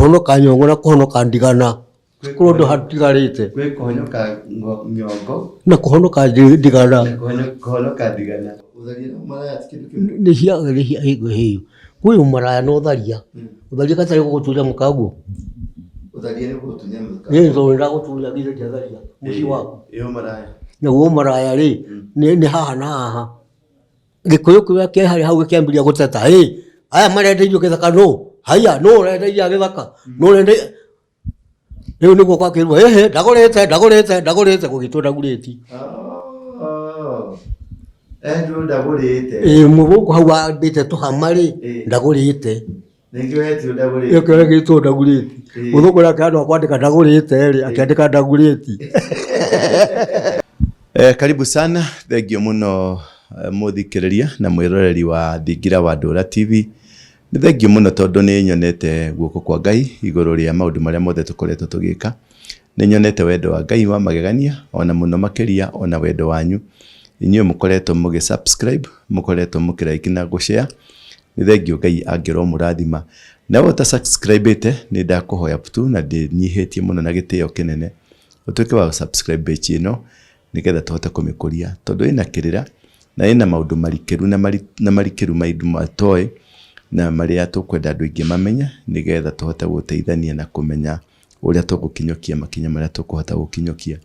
Kũhonoka nyongo na kũhonoka ndigana. Kũrĩ ũndũ hatigarĩte. Gwĩ kũhonoka nyongo. Na kũhonoka ndigana. Na kũhonoka ndigana. Ũtharia na ũmaraya ti kĩndũ kĩmwe. Nĩ cia nĩ cia kwĩ ũmaraya na ũtharia. Ũtharia gatarĩ gũgũtunya mũkaguo. Ũtharia nĩ gũgũtunya mũka. Nĩ tondũ nĩndagũtunya githĩ ndiatharia mũciĩ waku. Ĩ ũmaraya. Naguo ũmaraya rĩ, nĩ haha na haha. Gĩkũyũ kĩrĩa kĩ harĩa hau gĩkĩambĩrĩria gũteta, hĩ, aya marenda irio gĩthaka nũ? Haiya, nũ ũrenda irio gĩthaka? Nũ ũrenda Rĩu nĩguo gwakĩrwo, ĩhĩ, ndagũrĩte, ndagũrĩte, ndagũrĩte, gũgĩtwo ndagũrĩti. Oh. Andrew ndagũrĩte. Ĩ gũkũ hau wambĩte tũhama rĩ, ndagũrĩte. Nĩkĩo hetirwo ndagũrĩte. Nĩkĩo gĩtwo ndagũrĩti. Mũthũngũ nake handũ ha kwandĩka ndagũrĩte rĩ, akĩandĩka ndagũrĩti. Karibu sana, thengio mũno mũthikĩrĩria na mwĩroreri wa Thingira wa Ndũra TV. Nĩ thengio mũno tondũ nĩ nyonete guoko kwa Ngai igũrũ rĩa maũndũ marĩa mothe tũkoretwo tũgĩka. Nĩ nyonete wendo wa Ngai wa magegania ona mũno makĩria ona wendo wanyu. Inyuĩ mũkoretwo mũgĩ subscribe, mũkoretwo mũkĩ like na gũ share. Nĩ thengio Ngai angĩromũrathima. Nawe ũta subscribe ĩte nĩ ndakũhoya tu na ndĩnyihĩtie mũno na gĩtĩo kĩnene ũtuĩke wa subscribe page ĩno nĩgetha tũhote kũmĩkũria tondũ ĩna kĩrĩra na ĩna maũndũ marikĩru na marikĩru maũndũ matoĩ na marĩa tũkwenda andũ aingĩ mamenye nĩgetha tũhote gũteithania na kũmenya ũrĩa tũgũkinyũkia makinya marĩa tũkũhota gũkinyũkia.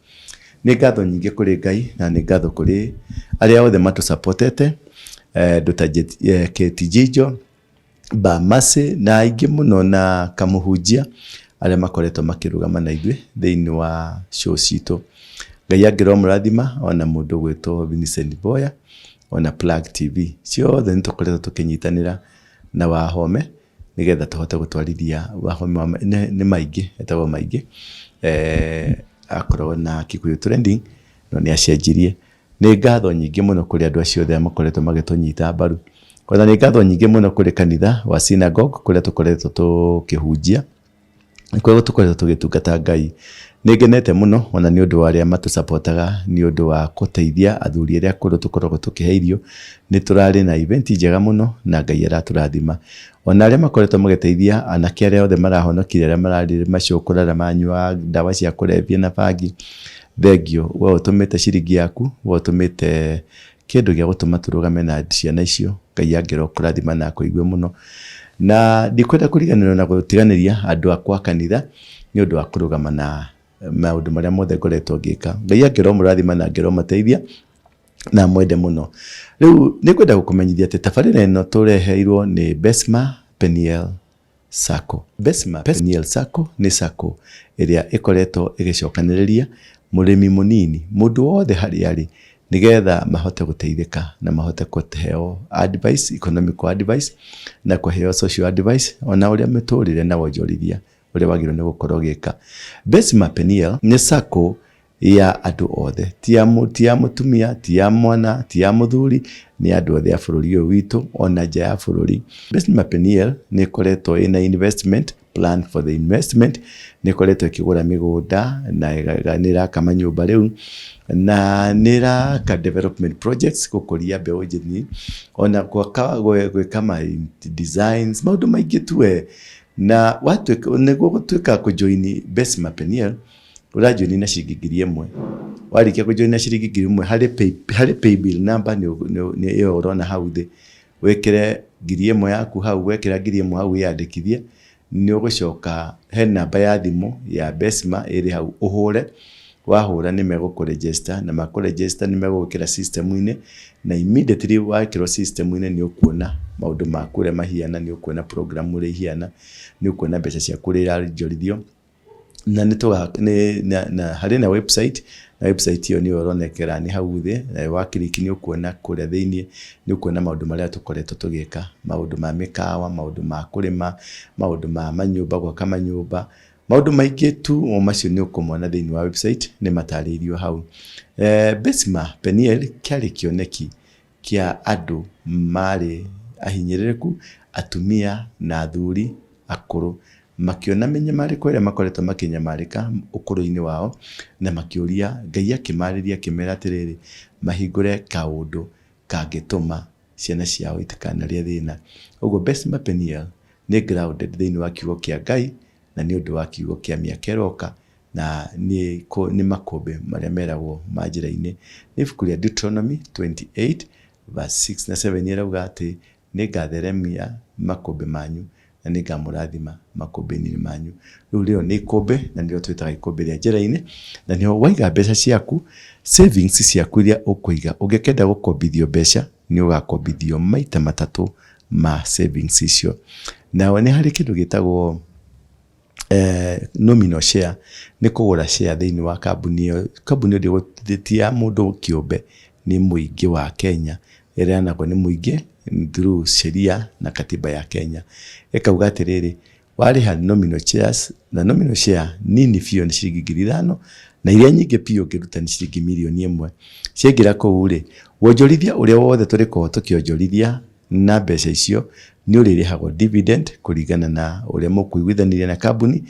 Nĩ ngatho nyingĩ kũrĩ Ngai na nĩ ngatho kũrĩ arĩa othe matũsapotete, andũ ta Kate Bamasi na aingĩ mũno na Kamũhunjia arĩa makoretwo makĩrũgama na ithuĩ thĩinĩ wa show citũ. Ngai angĩromũrathima ona mũndũ ũgwĩtwo Vincent Mboya ona Plug TV. Ciothe nĩ tũkoretwo tũkĩnyitanĩra na Wahome nĩgetha tũhote gũtwarithia Wahome nĩ Maingĩ, etagwo Maingĩ, akoragwo na Kikuyu Trending no nĩ acenjirie. Nĩ ngatho nyingĩ mũno kũrĩ andũ acio othe makoretwo magĩtũnyita mbaru. Ona nĩ ngatho nyingĩ mũno kũrĩ kanitha wa Synagogue kũrĩa tũkoretwo tũkĩhunjia, kũrĩa tũkoretwo tũgĩtungata Ngai. Nĩ ngenete mũno ona nĩ ũndũ wa arĩa matũcapotaga nĩ ũndũ wa gũteithia athuri arĩa akũrũ tũkoragwo tũkĩhe irio. Nĩ tũrarĩ na event njega mũno na Ngai aratũrathima. Ona arĩa makoretwo magĩteithia anake arĩa othe marahonokire arĩa mararĩ macũkũra, arĩa maranyuaga ndawa cia kũrebia na bangi, Thengio we ũtũmĩte ciringi yaku, we ũtũmĩte kĩndũ gĩa gũtũma tũrũgame na ciana icio, Ngai angĩrokũrathima na akũigue mũno. Na ndikwenda kũriganĩrwo na gũtiganĩria andũ akwa a kanitha nĩ ũndũ wa kũrũgama na maũndũ marĩa mothe ngoretwo ngĩka. Ngai angĩromũrathima na angĩromateithia na amwende mũno. Rĩu nĩ ngwenda gũkũmenyithia atĩ tabarĩra ĩno tũreheirwo nĩ Besma Peniel Sacco. Besma Peniel Sacco nĩ Sacco ĩrĩa ĩkoretwo ĩgĩcokanĩrĩria mũrĩmi mũnini, mũndũ wothe harĩa arĩ, nĩgetha mahote gũteithĩka na mahote kũheo advice, economical advice, na kũheo social advice, ona ũrĩa mĩtũrĩre na wonjorithia ũrĩa wagĩrĩirwo nĩ gũkorwo ũgĩka. Besma Peniel nĩ Sacco ya andũ othe, ti ya ti ya mũtumia, ti ya mwana, ti ya mũthuri, nĩ ya andũ othe a bũrũri ũyũ witũ ona nja ya bũrũri. Besma Peniel nĩ ĩkoretwo ĩna investment plan for the investment, nĩ ĩkoretwo ĩkĩgũra mĩgũnda na nĩ ĩraka manyũmba rĩu, na nĩ ĩraka development projects gũkũria mbeũ njĩthĩ, ona gwaka gwĩka ma designs, maũndũ maingĩ tu we. Na watuĩka nĩguo gũtuĩka kũjoin Besma Peniel, ũrajoini na ciringi 1000. Warĩkia kũjoini na ciringi 1000 harĩ pay, harĩ paybill number nĩ ĩyo ũrona hau thĩ, wĩkĩre 1000 yaku hau, wekĩra 1000 hau wĩyandĩkithie, nĩ ũgũcoka he namba ya thimũ ya Besma ĩrĩ hau ũhũre, wahũra nĩ megũkũ register na makũ register nĩ megũgwĩkĩra system-inĩ na immediately wekĩrwo system-inĩ nĩ ũkuona maũndũ maku ũrĩa mahiana, nĩ ũkuona program ũrĩa ihiana, nĩ ũkuona mbeca ciaku ũrĩa ironjorithio. Na nĩ tũga nĩ na na harĩ na website na website ĩyo nĩyo ũronekera nĩ hau thĩ na wa click nĩ ũkuona kũrĩa thĩiniĩ nĩ ũkuona maũndũ marĩa tũkoretwo tũgĩka, maũndũ ma mĩkawa, maũndũ ma kũrĩma, maũndũ ma manyũmba, gwaka manyũmba, maũndũ maingĩ tu o macio nĩ ũkũmona thĩiniĩ wa website nĩ matarĩirio hau. Besma Peniel kĩarĩ kĩoneki kĩa andũ maarĩ ahinyĩrĩrĩku, atumia na athuri akũrũ, makĩona mĩnyamarĩko ĩrĩa makoretwo makĩnyamarĩka ũkũrũ-inĩ wao, na makĩũria, Ngai akĩmarĩria akĩmera atĩrĩrĩ, mahingũre kaũndũ kangĩtũma ciana ciao itikanarĩe thĩna. Ũguo Besma Peniel nĩ grounded thĩinĩ wa kiugo kĩa Ngai. Na nĩ ũndũ wa kiugo kĩa mĩaka ĩroka, na nĩ nĩ makũmbĩ marĩa meragwo ma njĩra-inĩ. Nĩ ibuku rĩa Deuteronomy 28 verse 6 na 7 ĩrauga atĩ nĩngatheremia makũmbĩ manyu na nĩngamũrathima makũmbĩ-inĩ manyu. Rĩu rĩo nĩ ikũmbĩ na nĩrĩo twĩtaga ikũmbĩ rĩa njĩra-inĩ, na nĩho waiga mbeca ciaku, savings ciaku iria ũkũiga, ũngĩkenda gũkombithio mbeca nĩ ũgakombithio maita matatũ ma savings icio. Naho nĩ harĩ kĩndũ gĩtagwo nominal share, nĩ kũgũra share thĩinĩ wa kambuni ĩyo. Kambuni ĩyo ti ya mũndũ kĩũmbe, nĩ mũingĩ wa Kenya, ĩheanagwo nĩ mũingĩ through sheria na katiba ya Kenya. Ĩkauga atĩrĩrĩ, warĩha nominal shares, na nominal share nini biũ nĩ ciringi 5,000, na iria nyingĩ biũ ũngĩruta nĩ ciringi 1,000,000. Ciaingĩra kũu rĩ, wonjorithia ũrĩa wothe tũrĩkoragwo tũkĩonjorithia na mbeca icio nĩ ũrĩrĩhagwo dividend kũringana na ũrĩa mũkũiguithanĩria na kambuni,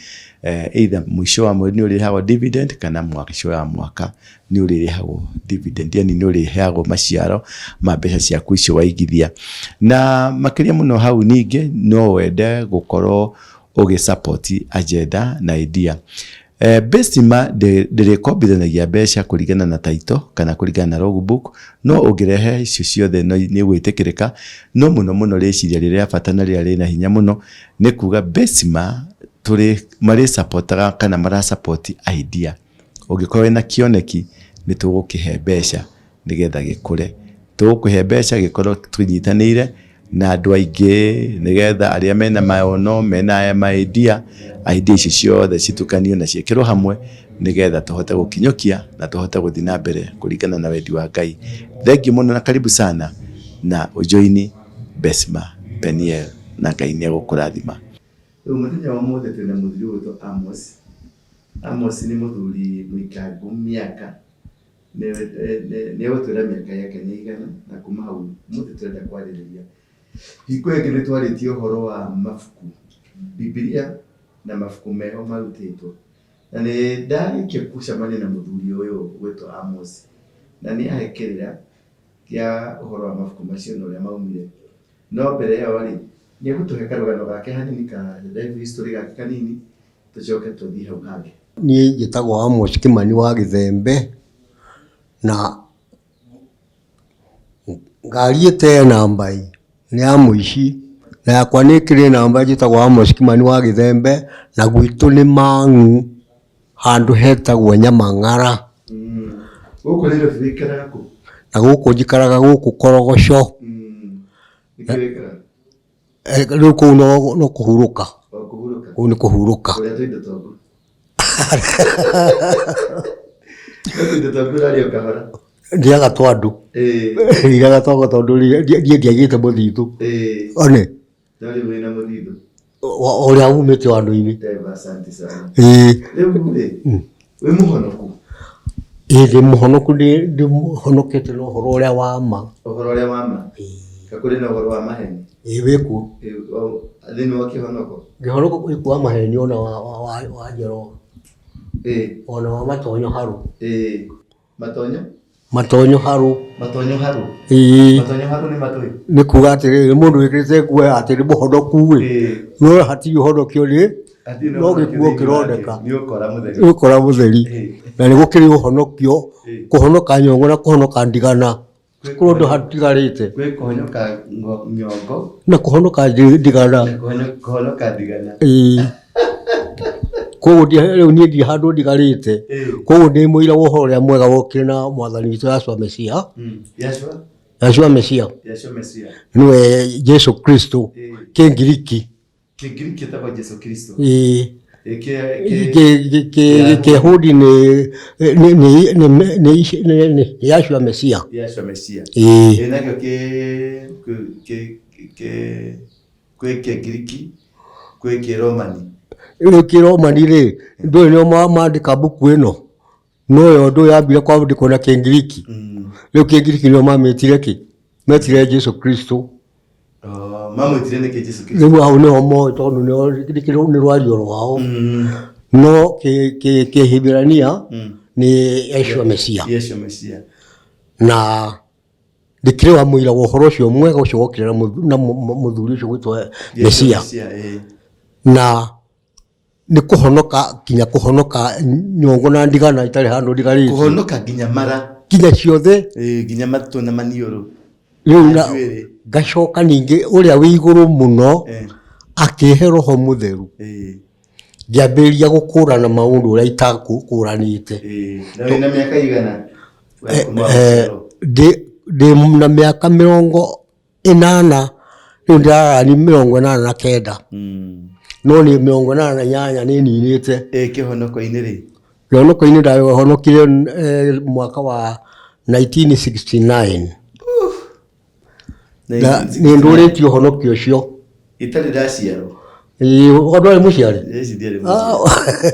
either mũico wa mweri nĩ ũrĩrĩhagwo dividend kana mũico wa mwaka nĩ ũrĩrĩhagwo dividend, yani nĩ ũrĩheagwo maciaro ma mbeca ciaku icio waigithia. Na makĩria mũno hau ningĩ no wende gũkorwo ũgĩ support agenda na idea. Bestima ndĩrĩkombithanagia mbeca kũringana na title kana kũringana na logbook, no ũngĩrehe icio ciothe nĩ ũgwĩtĩkĩrĩka, no mũno mũno rĩciria rĩrĩa rĩa bata na rĩrĩa rĩna hinya mũno nĩ kuga Besima tũrĩ marĩ support aga kana mara support idea. Ũngĩkorwo wĩna kĩoneki nĩ tũgũkĩhe mbeca nĩgetha gĩkũre. Tũgũkũhe mbeca gĩkorwo tũnyitanĩire na andũ aingĩ nĩgetha arĩa mena maono, mena ma idea, idea icio ciothe citukanio na ciĩkĩrwo hamwe nĩgetha tũhote gũkinyũkia na tũhote gũthiĩ na mbere kũringana na wendi wa Ngai. Thengiũ mũno na karibu sana na ũjoini Besma Peniel na Ngai nĩ egũkũrathima. Rĩu mũthenya wa ũmũthĩ twĩna mũthuri ũgwĩtwo Amos. Amos nĩ mũthuri mũikangu mĩaka. Nĩ egũtwĩra mĩaka yake nĩ ĩigana na kuma hau ũmũthĩ tũrenda kwarĩrĩria. Hingo ĩngĩ nĩ twarĩtie ũhoro wa mabuku, Bibilia na mabuku meho marutĩtwo. Na nĩ ndarĩkia gũcemania na mũthuri ũyũ ũgwĩtwo Amos, na nĩ ahe kĩrĩra kĩa ũhoro wa mabuku macio na ũrĩa maumire. No mbere ĩyo rĩ, nĩ egũtũhe karũgano gake hanini ka life history gake kanini tũcoke tũthiĩ hau hangĩ. Niĩ njĩtagwo Amos Kĩmani wa Gĩthembe, na ngari ĩtee namba ĩ, nĩ ya mũici, na yakwa nĩ ĩkĩrĩ namba njĩtagwo Amos Kĩmani wa Gĩthembe, na gwitũ nĩ Mang'u handũ hetagwo Nyamang'ara. Gũkũ Nairobi wĩikaraga kũ? Na gũkũ njikaraga gũkũ Korogoco. Nĩkĩ wĩikaraga? Rĩu kũu no kũhurũka. O kũhurũka. Kũu nĩ kũhurũka. Kũrĩa tũindo twaku. No tũindo twaku ũrarĩa o kahora. Ndĩaga twa andũ. Ndĩaga twakwa tondũ niĩ ndiagĩte mũthithũ. One. No rĩu wĩna mũthithũ. Ũrĩa umĩte o andũ-inĩ. Asante sana. Ĩĩ. Rĩu rĩ, wĩ mũhonoku? Ĩĩ ndĩ mũhonoku, ndĩhonokete na ũhoro ũrĩa wa ma. Ũhoro ũrĩa wa ma? Ka kũrĩ na ũhoro wa maheni? Ĩĩ wĩkuo. Thĩinĩ wa kĩhonoko? Kĩhonoko wĩkuo wa maheni ona wa njero. Ona wa matonyo harũ. Ĩĩ. Matonyo? Matonyo harũ. Matonyo harũ? Ĩĩ. Matonyo harũ nĩ matũĩ? Nĩ kuga atĩrĩrĩ, mũndũ wĩkĩrĩte nguo ya atĩ nĩ mũhonoku ĩ, no hatirĩ ũhonokio nĩ, no gĩkuo kĩroneka. Nĩ ũkora mũtheri. Nĩ ũkora mũtheri. Na nĩ gũkĩrĩ ũhonokio, kũhonoka nyongo na kũhonoka ndigana. Kũrĩ ũndũ hatigarĩte. Gwĩ kũhonoka nyongo. Na kũhonoka ndigana. Na kũhonoka ndigana. Ĩĩ. Koguo rĩu niĩ ndirĩ handũ ndigarĩte. Koguo ndĩ mũira wa ũhoro ũrĩa mwega wokire na mwathani witũ Yahshua Mesia. Yahshua? Yahshua Mesia. Yahshua Mesia. Nĩwe Jesu Kristo. Kĩngiriki. Kĩngiriki ĩtagwo Jesu Kristo. Ĩĩ. Ĩ, Kĩyahudi nĩ Yahshua Mesia. Yahshua Mesia. Ĩĩ. Ĩ, nakĩo kwĩ Kĩngiriki, kwĩ Kĩromani. Rĩu Kĩromani rĩ, ndũĩ nĩo mandĩka mbuku ĩno? No yo ndũĩ yambire kwandĩkwo na Kĩngiriki. Rĩu Kĩngiriki nĩo mamĩtire kĩ? Metire Jesu Kristo. Oh, mamwĩtire nĩkĩ Jesu Kristo? Rĩu hau nĩho moĩ tondũ nĩ rwario rwao. No Kĩhibirania nĩ Yeshua Mesia. Yeshua Mesia. Na ndĩkĩrĩ wa mũira wa ũhoro ũcio mwega ũcio wokire na mũthuri ũcio gwĩtwo Mesia. Mesia, ĩĩ. Na Nĩ kũhonoka nginya kũhonoka nyongo na ndigana itarĩ handũ ndigarĩtie. Kũhonoka nginya mara. Nginya ciothe. Ĩĩ, nginya matũ na maniũrũ. Rĩu Na njuĩrĩ. Ngacoka ningĩ ũrĩa wĩ igũrũ mũno akĩhe roho mũtheru. Ngĩambĩrĩria gũkũrana maũndũ ũrĩa itakũranĩte. Ĩĩ. Na wĩna mĩaka igana? Kuma gũciarwo. Ndĩ na mĩaka 80 rĩu ndĩrarani 89. No nĩ 88 nĩ ninĩte. Ĩ kĩhonoko-inĩ rĩ? Kĩhonoko-inĩ ndahonokire mwaka wa 1969. Na nĩ ndũrĩtie ũhonokio ũcio. Itarĩ ndaciarwo. Ĩĩ, ndwarĩ mũciare? Ĩci ndiarĩ mũciare.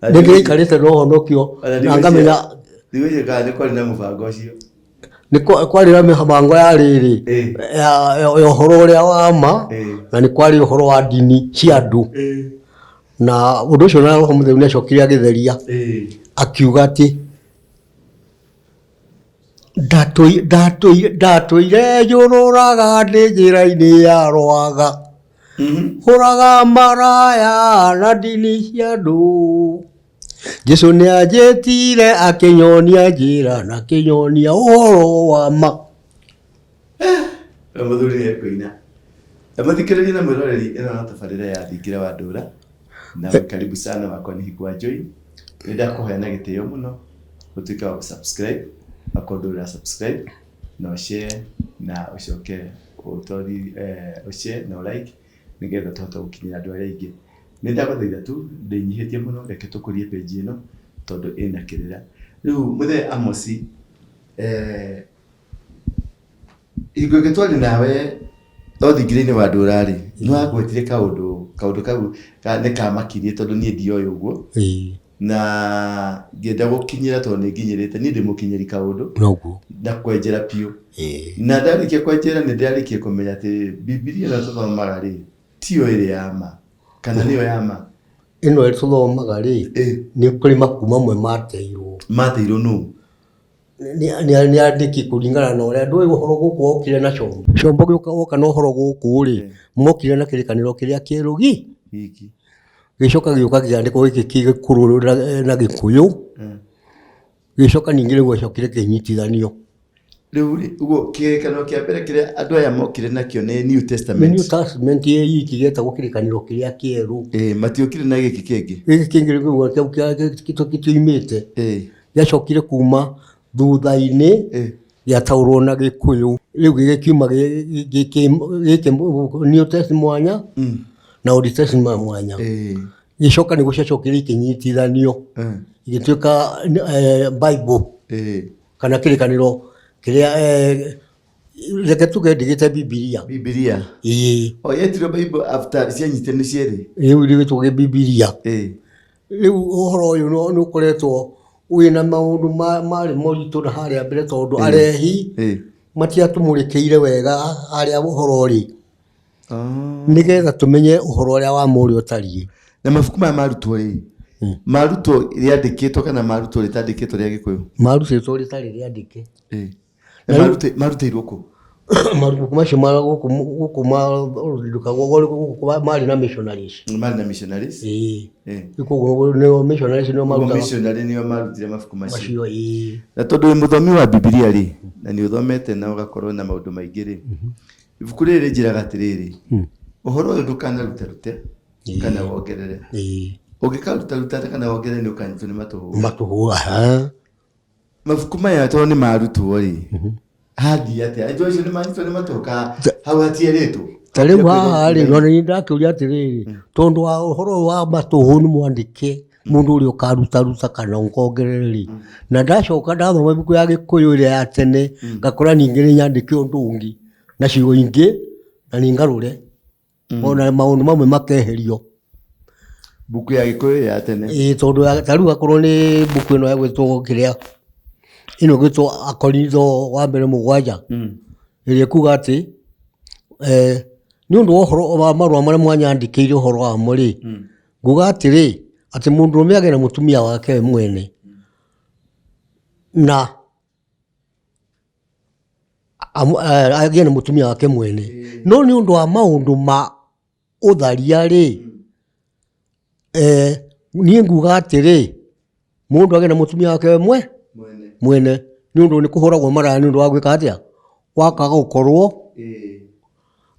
Nĩ ndĩraikarĩte na ũhonokio na ngamenya. Ndigwĩciria kana nĩ kwarĩ na mũbango ũcio. Nĩ kwarĩ na mĩbango ya rĩrĩ ya ũhoro ũrĩa wa ma na nĩ kwarĩ ũhoro wa ndini cia andũ. Na ũndũ ũcio na Roho Mũtheru nĩ acokire agĩtheria akiuga atĩ ndatũire njũrũraga ndĩ njĩra-inĩ ya rwaga, hũraga maraya na ndini cia andũ. Jesu nĩ anjĩtire akĩnyonia njĩra na akĩnyonia ũhoro wa ma. We mũthuri nĩ ekũina. Mũthikĩrĩria na mwĩroreri, ĩno no tabarĩra ya Thingira wa Ndũra na karibu sana wakwa nĩ Hikwa Joy. Nĩ ndakũhoya na gĩtĩo mũno ũtuĩke wa gũ-subscribe akorwo ndũrĩ ũra subscribe na ũ-share na ũcoke ũtori ũ-share na ũ-like nĩgetha tũhote gũkinyĩra andũ arĩa aingĩ. Nĩ ndagũthaitha tu ndĩnyihĩtie mũno reke tũkũrie page ĩno tondũ ĩna kĩrĩra. Rĩu mũthee Amos, hingo ĩngĩ twarĩ nawe no thingira-inĩ wa ndũra rĩ, nĩ wagwetire kaũndũ, kaũndũ kau nĩ kamakirie tondũ niĩ ndioĩ ũguo. Na ngĩenda gũkinyĩra tondũ nĩ nginyĩrĩte, niĩ ndĩ mũkinyĩri kaũndũ. Noguo. Na kwenjera biũ. Na ndarĩkia kwenjera nĩ ndĩrarĩkia kũmenya atĩ Bibilia ĩno tũthomaga rĩ, tiyo ĩrĩ ya ma, kana nĩyo ya ma? Ĩno tũthomaga rĩ, nĩ kũrĩ mabuku mamwe mateirwo. Mateirwo nũ? Nĩ andĩki kũringana na ũrĩa, ndũĩ ũhoro gũkũ wokire na combo. Combo gĩũka woka na ũhoro gũkũ rĩ, mokire na kĩrĩkanĩro kĩrĩa kĩerũ giki. Gĩcoka gĩũka kĩandĩkwo gĩkĩ gĩkũrũ na Gĩkũyũ, gĩcoka ningĩ nĩguo gĩacokire kĩnyitithanio. Rĩu rĩ, ũguo kĩrĩkanĩro kĩa mbere kĩrĩa andũ aya mokire nakĩo nĩ New Testament. New Testament ĩ iki gĩetagwo kĩrĩkanĩro kĩrĩa kĩerũ. Ĩĩ, matiokire na gĩkĩ kĩngĩ. Gĩkĩ kĩngĩ rĩu kĩtioimĩte. Gĩacokire kuma thutha-inĩ gĩataũrwo na Gĩkũyũ. Rĩu gĩgĩkiuma gĩkĩ New Testament mwanya na Old Testament mwanya. Gĩcoka nĩguo ciacokire ikĩnyitithanio igĩtuĩka Bible kana kĩrĩkanĩro kĩrĩa, reke tuge ndigĩte Bibilia. Bibilia. Ĩĩ. O yetirwo Bible after cianyitanire cierĩ. Rĩu rĩgĩtwo Bibilia. Rĩu ũhoro ũyũ nĩ ũkoretwo wĩna maũndũ marĩ moritũ na harĩa mbere tondũ arehi matiatũmũrĩkĩire wega harĩa ũhoro ũrĩ, nĩgetha tũmenye ũhoro ũrĩa wa ma ũrĩa ũtariĩ. Na mabuku maya marutwo rĩ, marutwo rĩandĩkĩtwo kana marutwo rĩtandĩkĩtwo rĩa Gĩkũyũ? Marutĩtwo rĩtarĩ rĩandĩke. Na marutĩirwo kũ? Mabuku macio ma gũkũ gũkũ marutagwo gũkũ marĩ na missionaries. Marĩ na missionaries? Ĩĩ. Koguo nĩo missionaries nĩo marutaga. Missionary nĩo marutire mabuku macio. Macio ĩĩ. Na tondũ wĩ mũthomi wa Bibilia rĩ, na nĩ ũthomete na ũgakorwo na maũndũ maingĩ rĩ, ibuku rĩrĩ rĩnjĩraga atĩrĩrĩ, ũhoro ũyũ ndũkanarutarute kana wongerere. Ũngĩkarutaruta kana wongerere nĩ ũkanyitwo nĩ matũhũhũ. Matũhũhũ, aha. Mabuku maya tondũ nĩ marutwo rĩ, hathiĩ atĩa? Andũ acio nĩ manyitwo nĩ matũhũhũ kana hau hatierĩtwo? Ta rĩu haha rĩ, ona nĩ ndakĩũria atĩrĩrĩ, tondũ wa ũhoro ũyũ wa matũhũhũ nĩ mwandĩke, mũndũ ũrĩa ũkarutaruta kana ũkongerere rĩ, na ndacoka ndathoma ibuku ya Gĩkũyũ ĩrĩa ya tene, ngakora ningĩ nĩ nyandĩke ũndũ ũngĩ na ciugo ingĩ na nĩ ngarũre. Ona maũndũ mamwe makeherio. Mbuku ya Gĩkũyũ ya tene. Ĩĩ tondũ ta rĩu akorwo nĩ mbuku ĩno ĩgwĩtwo kĩrĩa, ĩno ĩgwĩtwo Akorintho wa mbere 7, ĩrĩa ĩkuga atĩ nĩ ũndũ wa ũhoro wa marũa marĩa mwanyandĩkĩire ũhoro wamo rĩ, nguga atĩrĩ, atĩ mũndũrũme agĩe na mũtumia wake we mwene na agĩe na mũtumia wake mwene. No nĩ ũndũ wa maũndũ ma ũtharia rĩ, Eh, niĩ nguga atĩrĩ, mũndũ agĩe na mũtumia wake we mwene, nĩ ũndũ nĩ kũhũragwo maraya nĩ ũndũ wa gwĩka atĩa, wa kwaga gũkorwo,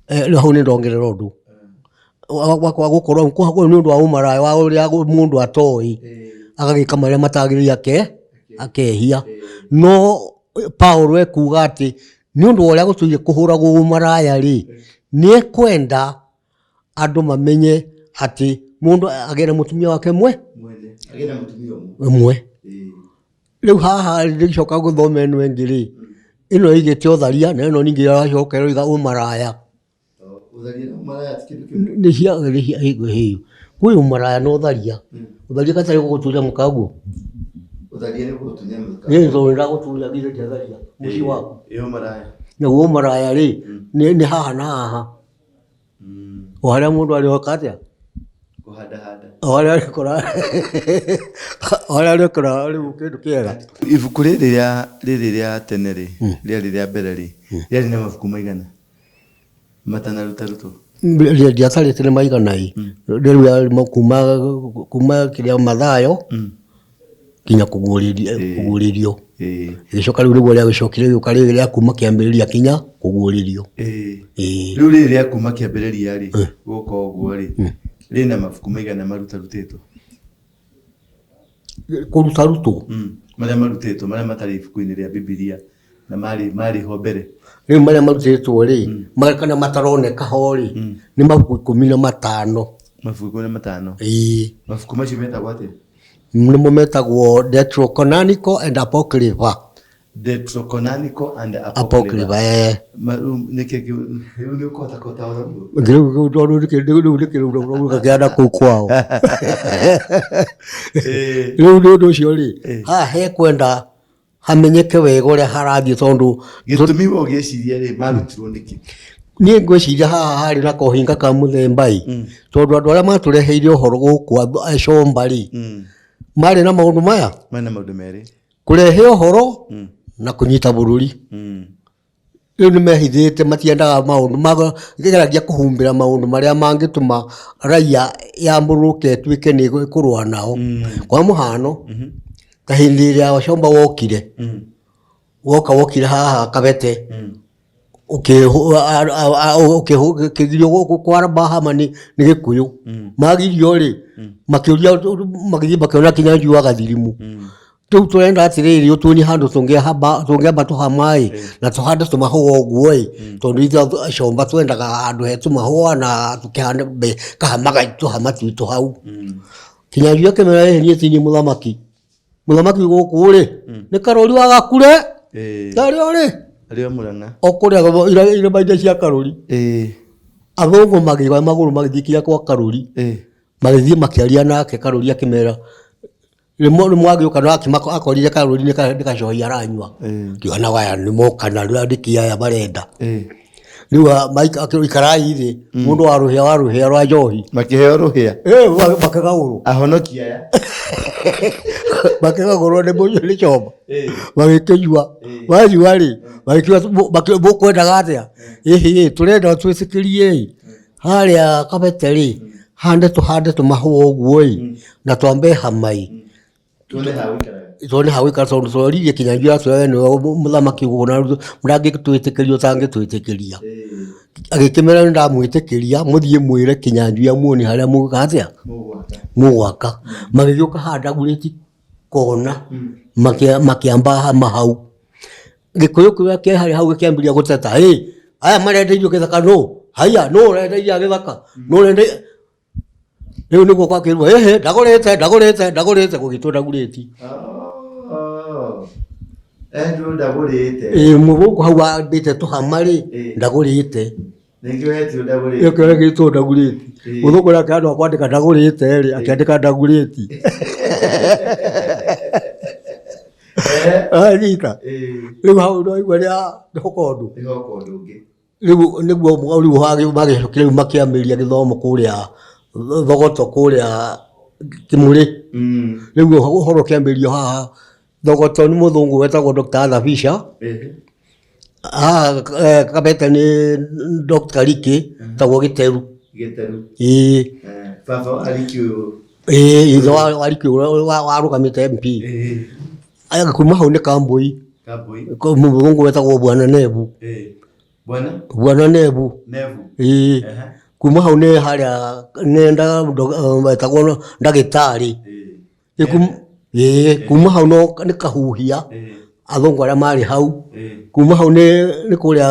rĩu hau nĩ ndongerera ũndũ, wa kwaga gũkorwo nĩ ũndũ wa ũmaraya wa ũrĩa mũndũ atoĩ, agagĩka marĩa matagĩrĩire akehia. No Paũlũ ekuga atĩ nĩ ũndũ wa ũrĩa gũtũire kũhũragwo ũmaraya rĩ, nĩ ekwenda andũ mamenye atĩ mũndũ agĩe na mũtumia wake mwe ũmwe. Rĩu haha ngĩcoka gũthoma ĩno ĩngĩ rĩ, ĩno ĩigĩte ũtharia na ĩno ningĩ ĩracoka ĩroiga ũmaraya. Kwĩ ũmaraya na ũtharia, ũtharia gatarĩ gũgũtunya mũkaguo? Niĩ tondũ nĩndagũtunya githĩ ndiatharia mũciĩ waku? Naguo ũmaraya rĩ, nĩ haha na haha. O harĩa mũndũ arĩ oka atĩa? O harĩa arĩkora o harĩa arĩkora rĩu kĩndũ kĩega. Ibuku rĩrĩ rĩa rĩrĩ rĩa tene rĩ, rĩarĩ rĩa mbere rĩ, rĩarĩ na mabuku maigana matanarutarutwo? Ndiatarĩte nĩ maigana ĩ, rĩu kuma kuma kĩrĩa Mathayo nginya kũguũrĩrio. Rĩgĩcoka rĩu nĩguo rĩagĩcokire rĩgĩũka rĩrĩ rĩa kuma kĩambĩrĩria kinya kũguũrĩrio. Rĩu rĩrĩ rĩa kuma kĩambĩrĩria rĩ, gũka ũguo rĩ, rĩna mabuku maigana marutarutĩtwo? Kũrutarutwo? Marĩa marutĩtwo, marĩa matarĩ ibuku-inĩ rĩa Bibilia na marĩ marĩ ho mbere. Rĩu marĩa marutĩtwo rĩ, kana mataroneka ho rĩ, nĩ mabuku 15. Mabuku 15? Ĩĩ. Mabuku macio metagwo atĩa? Nĩmo metagwo Deuterocanonical and Apocrypha. Deuterocanonical and Apocrypha, Apocrypha. eh. Nĩkĩ rĩu nĩ ũkũhota kũtaũra ũguo? Rĩu tondũ rĩu nĩkĩ rĩu gakĩanda kũu kwao. Rĩu nĩ ũndũ ũcio rĩ, haha hekwenda hamenyeke wega ũrĩa harathiĩ tondũ Gĩtũmi we ũgĩciria rĩ, marutirwo nĩkĩ? Niĩ ngwĩciria haha harĩ na kohinga ka mũthemba ĩ, tondũ andũ arĩa matũreheire ũhoro gũkũ acomba rĩ, marĩ na maũndũ maya? Marĩ na maũndũ merĩ. Kũrehe ũhoro na kũnyita bũrũri. Rĩu nĩ mehithĩte matiendaga maũndũ, mageragia kũhumbĩra maũndũ marĩa mangĩtũma raia yambũrũke ĩtuĩke nĩ ĩkũrũa nao. Kwa mũhano, ta hĩndĩ ĩrĩa Wachomba wokire, woka wokire haha Kabete, ũkĩgirio kwara Bahama nĩ Gĩkũyũ. Magirio rĩ, makĩũria magĩthiĩ makĩona Kinyanjui wa Gathirimu. Rĩu tũrenda atĩrĩrĩ ũtuonie handũ tũngĩamba tũhama ĩ, na tũhande tũmahũa ũguo ĩ, tondũ ithuĩ acomba twendaga handũ he tũmahũa na tũkĩhande kahama tũhama twitũ hau. Kinyanjui akĩmera ĩhĩ niĩ ti niĩ mũthamaki, mũthamaki gũkũ rĩ, nĩ Karũri wa Gakure, na arĩ o rĩ, Arĩ o Mũrang'a. O kũrĩa irĩma-inĩ cia Karũri. Athũngũ magĩoya magũrũ magĩthiĩ nginya gwa Karũri, magĩthiĩ makĩaria nake Karũri akĩmera rĩmwe rĩmwe agĩũka no akĩmako akorire karũri nĩ gacohi aranyua. Akiuga na aya nĩ moka na rĩu andĩki aya marenda. Rĩu ikarai thĩ mũndũ wa rũhĩa wa rũhĩa rwa njohi. Makĩheo rũhĩa. Makĩgagũrwo. Ahonoki aya. Makĩgagũrwo nĩ mũnyũ nĩ choma. Magĩkĩnyua. Manyua rĩ, magĩkiuga mũkwendaga atĩa? Ĩhĩ tũrenda twĩtĩkĩrie ĩ. Harĩa Kabete rĩ, hande tũhande tũmahũa ũguo ĩ, na twambe hama ĩ, Tuone ha gũikaraga. tuone ha gũikara tondũ tworirie Kinyanjui atwĩra we nĩwe mũthamaki gũkũ na ndangĩtwĩtĩkĩria ũtangĩtwĩtĩkĩria. Agĩkĩmera nĩ ndamwĩtĩkĩria mũthiĩ mwĩre Kinyanjui amuonie harĩa mũgwĩka atĩa, mũgwaka. Magĩgĩũka haha Dagoretti kona, makĩamba hama hau. Gĩkũyũ kĩrĩa kĩ harĩa hau gĩkĩambĩrĩria gũteta, hĩ, aya marenda irio gĩthaka nũ? Haiya, nũ ũrenda irio gĩthaka? Nũ ũrenda Rĩu nĩguo gwakĩrwo, ĩhĩ, ndagũrĩte, ndagũrĩte, ndagũrĩte, gũgĩtwo ndagũrĩti. Oh. Andrew ndagũrĩte. Ĩ, gũkũ hau wambĩte tũhama rĩ, ndagũrĩte. Nĩkĩo hetirwo ndagũrĩte. Nĩkĩo gĩtwo ndagũrĩti. Mũthũngũ ũrĩa akĩandũ kwandĩka ndagũrĩte rĩ, akĩandĩka ndagũrĩti. Anyita. Rĩu hau nĩwaigua nĩ hoka ũndũ. Nĩ hoka ũndũ ũngĩ. Rĩu nĩguo rĩu magĩcokire rĩu makĩambĩrĩria gĩthomo kũrĩa Thogoto kũrĩa Kĩmũrĩ. Rĩu ũhoro ũkĩambĩrĩrio haha Thogoto nĩ mũthũngũ wetagwo Dr. Arthur Fisher. Haha Kabete nĩ Dr. Riki wetagwo Gĩteru. Gĩteru. Ĩĩ. Baba wa Riki ũyũ. Ĩĩ, ithe wa Likĩ ũrĩa warũgamĩte MP. Aya kuma hau nĩ Kambũi. Kambũi. Mũthũngũ wetagwo Bwana Nebu. Bwana? Bwana Nebu. Nebu. Ĩĩ. Kuma hau nĩ harĩa nenda wetagwo ndagĩtarĩ. Ĩĩ, kuma hau no nĩ Kahuhia, athũngũ arĩa marĩ hau. Kuma hau nĩ kũrĩa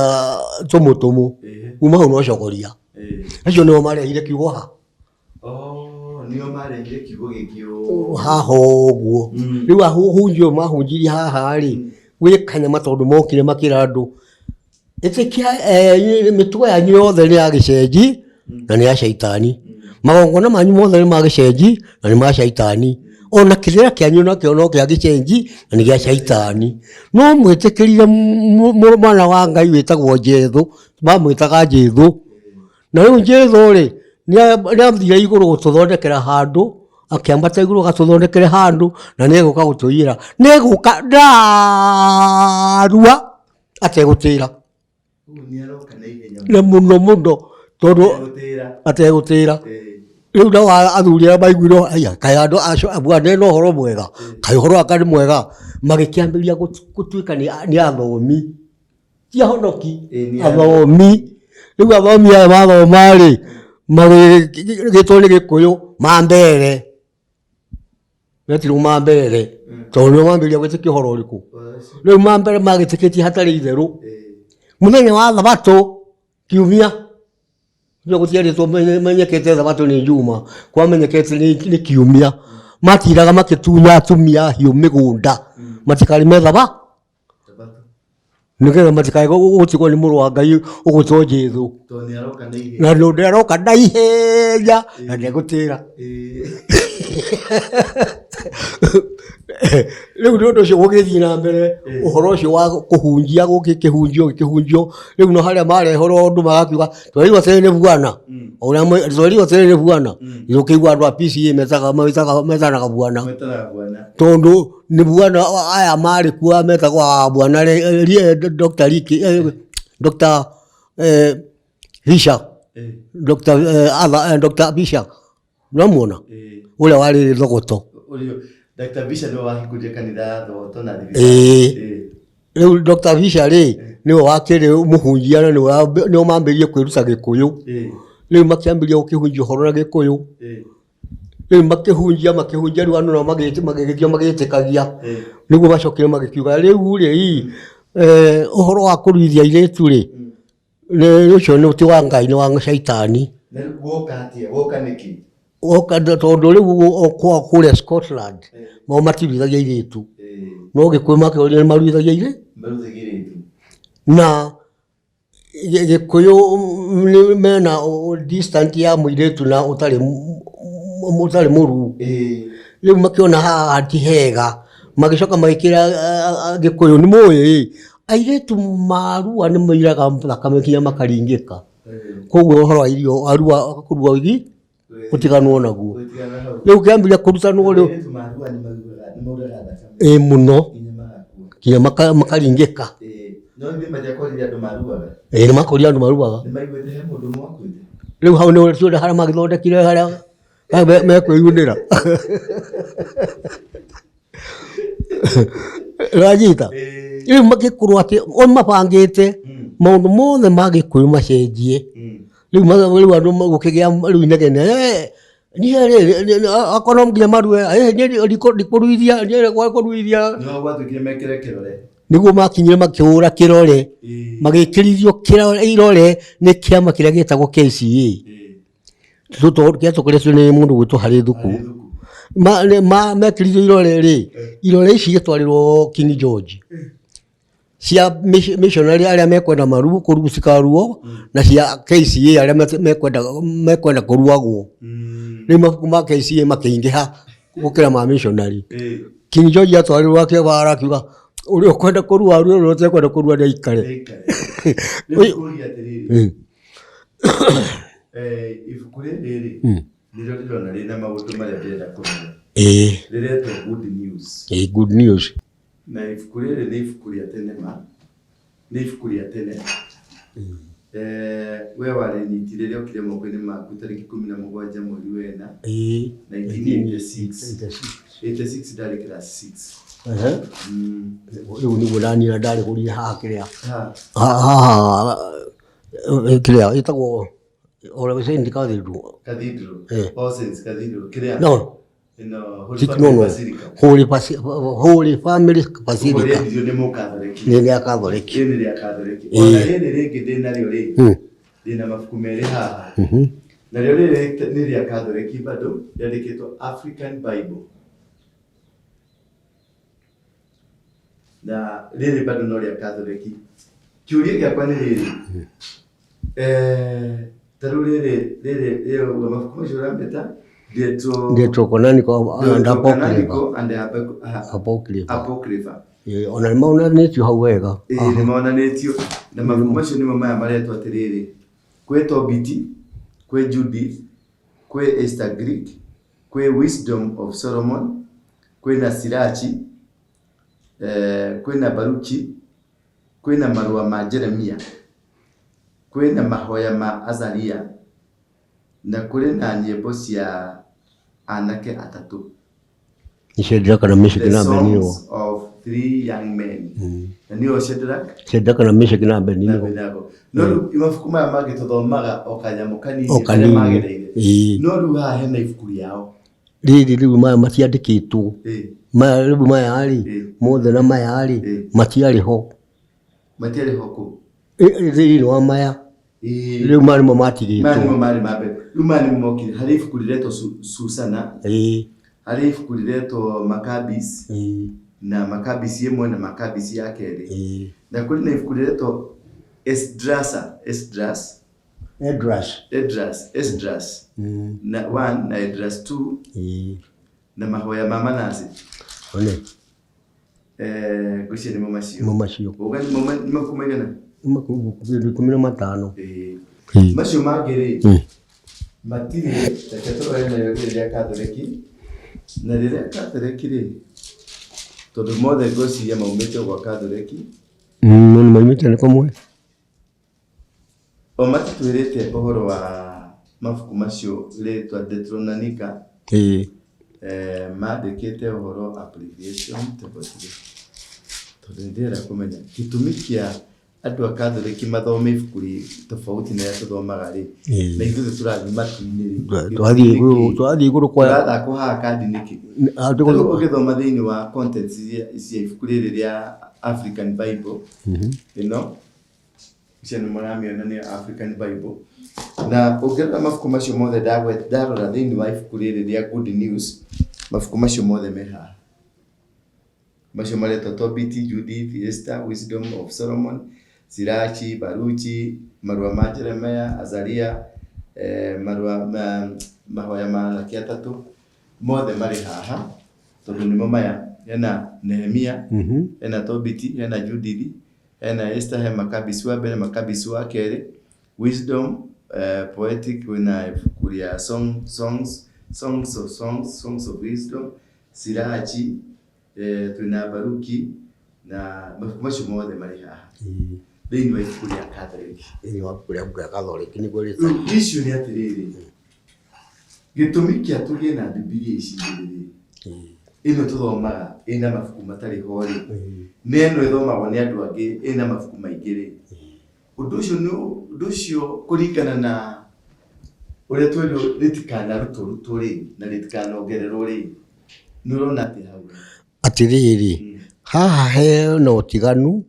Tũmũtũmũ. Kuma hau no Cogoria. Acio nĩo marehire kiugo ha. Oh, nĩo marehire kiugo gĩkĩ ũũ. Haha ũguo. Rĩu ahunjia ũyũ mahunjirie haha rĩ, gwĩ kanyama tondũ mokire makĩra andũ, ĩtĩkia mĩtugo yanyu yothe nĩ ya gĩcenji na nĩ ya caitani. Magongona manyu mothe nĩ ma gĩcenji na nĩ ma caitani. Ona kĩrĩra kĩanyu nakĩo no kĩa gĩcenji na nĩ gĩa caitani. No mwĩtĩkĩrire mwana wa Ngai wĩtagwo Jesũ, mamwĩtaga Jesũ. Na rĩu Jesũ-rĩ, nĩathire igũrũ gũtũthondekera handũ, akĩambata igũrũ agatũthondekere handũ, na nĩegũka gũtũiyĩra. Nĩegũka narua ategũtĩra. Na mũno mũno tondũ ategũtĩra. Rĩu nao athuri arĩa maiguire haiya kaĩ andũ acio bwana ena ũhoro mwega, kaĩ ũhoro anga nĩ mwega, magĩkĩambĩrĩria gũtuĩka nĩ athomi. Ti ahonoki, athomi. Rĩu athomi aya mathoma rĩ, magĩtwo nĩ gĩkũyũ mambere. Metirwo mambere, tondũ nĩo mambĩrĩria gwĩtĩkia ũhoro ũrĩkũ? Rĩu mambere magĩtĩkĩtie hatarĩ itherũ. Mũthenya wa thabatũ, kiumia, Ndio gũtiarĩtwo menyekete thabatũ nĩ njuma, kwamenyekete nĩ kiumia. Matindaga magĩtunya atumia ahiũ mĩgũnda matikarĩme thaba. Nĩgetha matikae gũtigwo nĩ mũrũ wa Ngai ũgwĩtwo Jesũ. Na tondũ nĩ aroka na ihenya na ndegũtĩra. Rĩu nĩ ũndũ ũcio gũgĩthiĩ na mbere ũhoro ũcio wa kũhunjia gũkĩhunjio gũkĩhunjio, rĩu no harĩa marehorwo ũndũ magakiuga twerirwo atĩrĩ nĩ bwana, twerirwo atĩrĩ nĩ bwana, ũkĩigua andũ a PCEA metanaga bwana. Tondũ nĩ bwana aya marĩ kuo metagwo bwana Dr. Ricky, Dr. Fisher, Dr. Dr. Fisher, nĩwamuona? Ũrĩa warĩ Thogoto. Dr. Fisher nĩwe wahingũrire kanitha ya Thogoto na thibitarĩ. Ĩĩ. Rĩu Dr. Fisher rĩ, nĩwe wakĩrĩ mũhunjia na nĩo mambĩrĩirie kwĩruta Gĩkũyũ. Rĩu makĩambĩrĩria gũkĩhunjia ũhoro na Gĩkũyũ. Rĩu makĩhunjia makĩhunjia rĩu andũ nao magĩgĩthiĩ magĩtĩkagia, nĩguo macokire magĩkiuga rĩu rĩ, ũhoro wa kũruithia airĩtu rĩ, ũcio ti wa Ngai nĩ wa caitani. Woka atĩa? Woka nĩkĩ? Woka tondũ rĩu kwao kũrĩa Scotland, o matiruithagia airĩtu, no Gĩkũyũ makĩũria nĩ maruithagia airĩtu. Na Gĩkũyũ mena distance ya mũirĩtu na ũtarĩ ũtarĩ mũruu. Rĩu makĩona haha ti hega, magĩcoka magĩkĩra Gĩkũyũ nĩ mũĩ ĩ, airĩtu marua nĩ mairaga thakame nginya makaringĩka. Koguo ũhoro wa irio arua kũrua gũtiganwo naguo. Rĩu kĩambĩrĩria kũrutanwo rĩu ĩ mũno nginya makaringĩka. Ĩ nĩ makorire andũ maruaga. Rĩu hau nĩ harĩa magĩthondekire harĩa mekwĩyunĩra. Ũranyita? Rĩu magĩkorwo atĩ o mabangĩte maũndũ mothe ma Gĩkũyũ macenjie. Rĩu rĩu andũ gũkĩgĩa rĩu inegene niĩ rĩ akorwo no nginya marue niĩ ndikũruithia niĩ kũruithia. Nĩho gwatuĩkire mekĩre kĩrore. Nĩguo makinyire makĩhũra kĩrore, magĩkĩrithio irore nĩ kĩama kĩrĩa gĩtagwo KCA. Gĩatongoretio nĩ mũndũ ũgwĩtwo Harĩ Thuku. Mekĩrithio irore rĩ, irore ici igĩtwarĩrwo King George. Cia missionary arĩa mekwenda maruo cikaruo na cia KCA arĩa mekwenda kũruagwo. Rĩu mabuku ma KCA makĩingĩha gũkĩra ma missionary. King George atwarirwo akĩbara akiuga ũrĩa ũkwenda kũrua arue ũrĩa ũtekwenda kũrua nĩ aikare. Rĩu ngũria atĩrĩrĩ, ibuku rĩrĩ rĩ, nĩrĩo ndĩrona rĩna maũndũ marĩa ndĩrenda kũmenya. Rĩretwo Good News. Ĩĩ Good News. Na ibuku rĩrĩ nĩ ibuku rĩa tene ma, nĩ ibuku rĩa tene. We warĩ niti rĩrĩa okire moko-inĩ maku tarĩki 17 mweri wa ĩna 1986. 86 ndarĩ class 6. Ehe. Rĩu nĩguo ndanira ndarĩgũrire haha kĩrĩa Ha. Haha kĩrĩa ĩtagwo All Saints Cathedral. Cathedral. Eh. All Saints Cathedral. Kĩrĩa? No, Ĩno Holy no, Family no. Basilica. Holy Family Basilica. Ũrĩa nĩ mũkatholeki. Nĩ rĩa Katholeki. Rĩrĩ nĩ rĩa Katholeki. Ona rĩrĩ rĩngĩ ndĩ narĩo rĩ. Ndĩna mabuku merĩ haha. Narĩo rĩrĩ nĩ rĩa Katholeki bado rĩandĩkĩtwo African Bible. Na rĩrĩ bado no rĩa Katholeki. Kĩũria gĩakwa nĩ rĩrĩ. Ta rĩu rĩrĩ rĩrĩ rĩrĩ mabuku macio ũrameta Deutero Deuterocanonical and Apocrypha. Deuterocanonical and Apocrypha. Apocrypha. Ona nĩ monanĩtio hau wega. Ĩĩ nĩ monanĩtio na mabuku macio nĩmo maya maretwo atĩrĩrĩ, kwĩ Tobiti, kwĩ Judith, kwĩ Esther Greek, kwĩ Wisdom of Solomon, kwĩna Sirachi, kwĩna Baruchi, kwĩna marũa ma Jeremia, kwĩna mahoya ma Azaria, na kũrĩ na nyĩmbo cia anake atatũ. Nĩ Shadrach na Meshach The na Abednego. songs of three young men. Na nĩo Shadrach Shadrach na Meshach na na Abednego. Abednego. No rĩu mabuku maya mangĩ tũthomaga o kanyamũ kanini O karĩa kanini. magereire. Ĩĩ. No rĩu haha hena ibuku rĩao. Rĩrĩ rĩu maya matiandĩkĩtwo. Ĩĩ. Maya rĩu maya rĩ Ĩĩ. mothe na maya rĩ Ĩĩ. matiarĩ ho. Matiarĩ ho kũ? Thĩinĩ wa maya Ĩĩ. rĩu maya nĩmo Maya matigĩtwo. nĩmo marĩ ma mbere. Rĩu maya nĩmo mokire. Harĩ ibuku rĩretwo Susana, Ĩĩ. harĩ ibuku rĩretwo Maccabees, Ĩĩ. na Maccabees ĩmwe na Maccabees ya kerĩ. Ĩĩ. Na kũrĩ na ibuku rĩretwo Esdrasa, Esdras, Esdras. Esdras, Esdras na 1 na Esdras 2 Ĩĩ. na mahoya ma Manase. One. Ngwĩciria nĩmo macio. Nĩmo macio. Uga nĩmo nĩ mabuku maigana? Nĩ mabuku 15. Ĩĩ. Ĩĩ. Macio mangĩ rĩ, matirĩ, reke tũrore nayo rĩrĩ rĩa Katholeki. Na rĩrĩa Katholeki rĩ, tondũ mothe ngwĩciria maumĩte o gwa Katholeki. No nĩ maumĩte nĩ kũmwe. O matitwĩrĩte ũhoro wa mabuku macio rĩtwa Deuteronomy. Ĩĩ. Mandĩkĩte ũhoro abbreviation tondũ nĩ ndĩrenda kũmenya gĩtũmi kĩa andũ a Katholeki mathome ibuku tofauti na rĩrĩa tũthomaga rĩ, na ithuĩ tũrathiĩ matu-inĩ rĩ. Twathiĩ igũrũ, twathiĩ igũrũ kwa Tũrathakwo haha kandi nĩkĩ? Rĩu ũgĩthoma thĩinĩ wa contents cia ibuku rĩrĩ rĩa African Bible ĩno, icio nĩ mũramĩona nĩ African Bible, na ũngĩrora mabuku macio mothe ndarora thĩinĩ wa ibuku rĩrĩ rĩa Good News, mabuku macio mothe me haha. Macio maretwo Tobit, Judith, Esther, Wisdom of Solomon, Sirachi, Baruchi, marũa ma Jeremiah, Azaria, marũa ma mahoya ma anake atatũ, mothe marĩ haha tondũ nĩmo maya, hena Nehemia, hena Tobit, hena Judith, hena Esther, he Maccabees wa mbere, Maccabees wa kerĩ, Wisdom, Poetic, kwĩna ibuku rĩa song, songs, songs of songs, songs of wisdom, Sirachi, twĩna Baruki na mabuku macio mothe marĩ haha thĩinĩ wa ibuku rĩa Catholic. Thĩinĩ wa ibuku rĩa Catholic nĩguo rĩtagwo. Rĩu issue nĩ atĩrĩrĩ, gĩtũmi kĩa tũgĩe na Bibilia ici igĩrĩ rĩ, ĩno tũthomaga ĩna mabuku matarĩ ho rĩ, na ĩno ĩthomagwo nĩ andũ angĩ ĩna mabuku maingĩ rĩ, ũndũ ũcio nĩ ũndũ ũcio kũringana na ũrĩa twerirwo rĩtikanarutwo rutwo rĩ na rĩtikanongererwo rĩ, nĩ ũrona atĩ hau? Atĩrĩrĩ, haha hena ũtiganu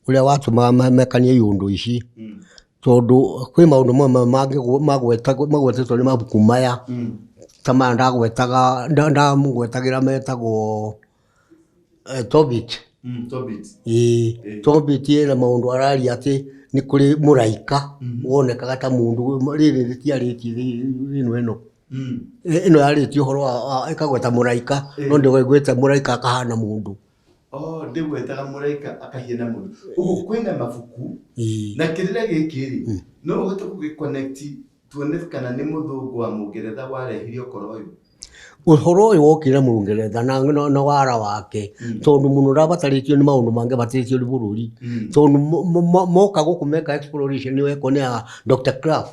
ũrĩa watũmaga mekanie iũndũ ici, tondũ kwĩ maũndũ mamwe magwetetwo nĩ mabuku maya, ta maya ndagwetaga ndamũgwetagĩra metagwo Tobit. Tobit. Ĩĩ, Tobit ena maũndũ araria atĩ nĩ kũrĩ mũraika wonekaga ta mũndũ, rĩrĩ rĩtiarĩtie ĩno ĩno. Ĩno yarĩtie ũhoro wa ĩkagweta mũraika, no ndĩgwete mũraika akahana mũndũ. Oh, ndĩgwetaga mũraika akahiana mũndũ. Ũguo kwĩna mabuku na kĩrĩra gĩkĩ rĩ, no ũhote gũgĩ connect tuone kana nĩ mũthũngũ wa mũngeretha warehire ũkora ũyũ. Ũhoro ũyũ wokire na Mũngeretha na wara wake, tondũ mũno ndabatarĩtio nĩ maũndũ mangĩ abatarĩtio nĩ bũrũri. Tondũ moka gũkũ meka exploration wekwo nĩ a Dr. Krapf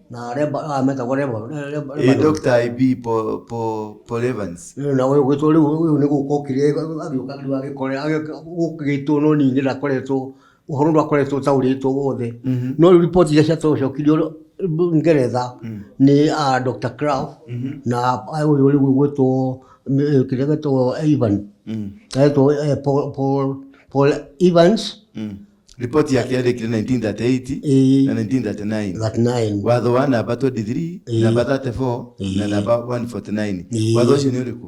na Reba, metagwo Reba, Ĩ Dr. IB Paul Evans. Na ũyũ gwĩtwo rĩu ũyũ nĩ gũka okire agĩũka rĩu agĩkora gũkĩtwo no ningĩ ndakoretwo ũhoro ndwakoretwo ũtaũrĩtwo wothe. No rĩu riboti iria ciacokirio Ngeretha nĩ a Dr. Krapf na ũyũ rĩu ũgwĩtwo kĩrĩa gĩtagwo Ivan etwo Paul Evans. Riboti yake yandĩkire 1938 na 1939. 39. Watho wa namba 23, namba 34 na namba 149. Watho ũcio nĩ ũrĩkũ?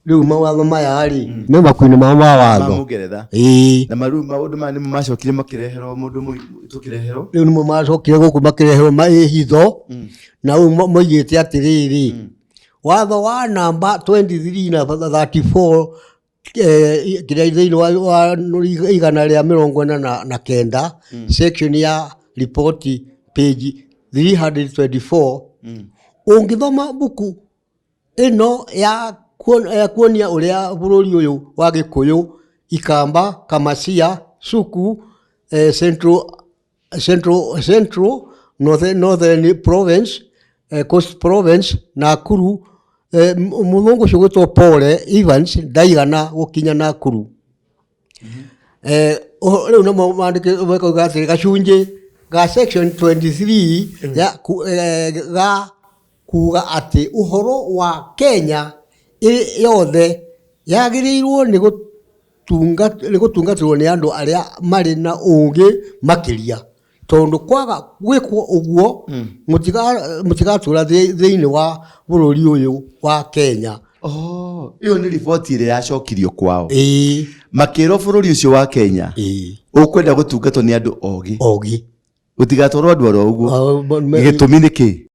Rĩu mawatho maya rĩ me makuinĩ mao ma Ma watho. Mũngeretha. Ĩĩ. Na maru maũndũ maya nĩmo macokire makĩreherwo mũndũ tũkĩreherwo. Rĩu nĩmo macokire gũkũ makĩreherwo mahitho na rĩu moigĩte atĩrĩrĩ, watho wa namba 23 na 34 kĩrĩa thĩinĩ wa 149 section ya riboti page 324, ũngĩthoma mbuku ĩno ya kuonia ũrĩa bũrũri ũyũ wa Gĩkũyũ, Ikamba, Kamacia, Suku, Central, Northern Province, Coast Province, Nakuru, mũthũngũ ũcio ũgwĩtwo Paul Evans ndaigana gũkinya Nakuru. Rĩu nĩmo mandĩkĩtwo makauga atĩrĩ gacunjĩ ga section 23 ya ga kuga atĩ ũhoro wa Kenya ĩ yothe yagĩrĩirwo nĩ gũtungatĩrwo nĩ andũ arĩa marĩ na ũũgĩ makĩria, tondũ kwaga gwĩkwo ũguo mũtigatũra thĩinĩ wa bũrũri ũyũ wa Kenya. Oh, ĩyo nĩ riboti ĩrĩa yacokirio kwao. Ĩĩ. Makĩrwo bũrũri ũcio wa Kenya ũkwenda gũtungatwo nĩ andũ ogĩ. Ogĩ. Gũtigatwarwo andũ oro ũguo. Gĩtũmi nĩ kĩ?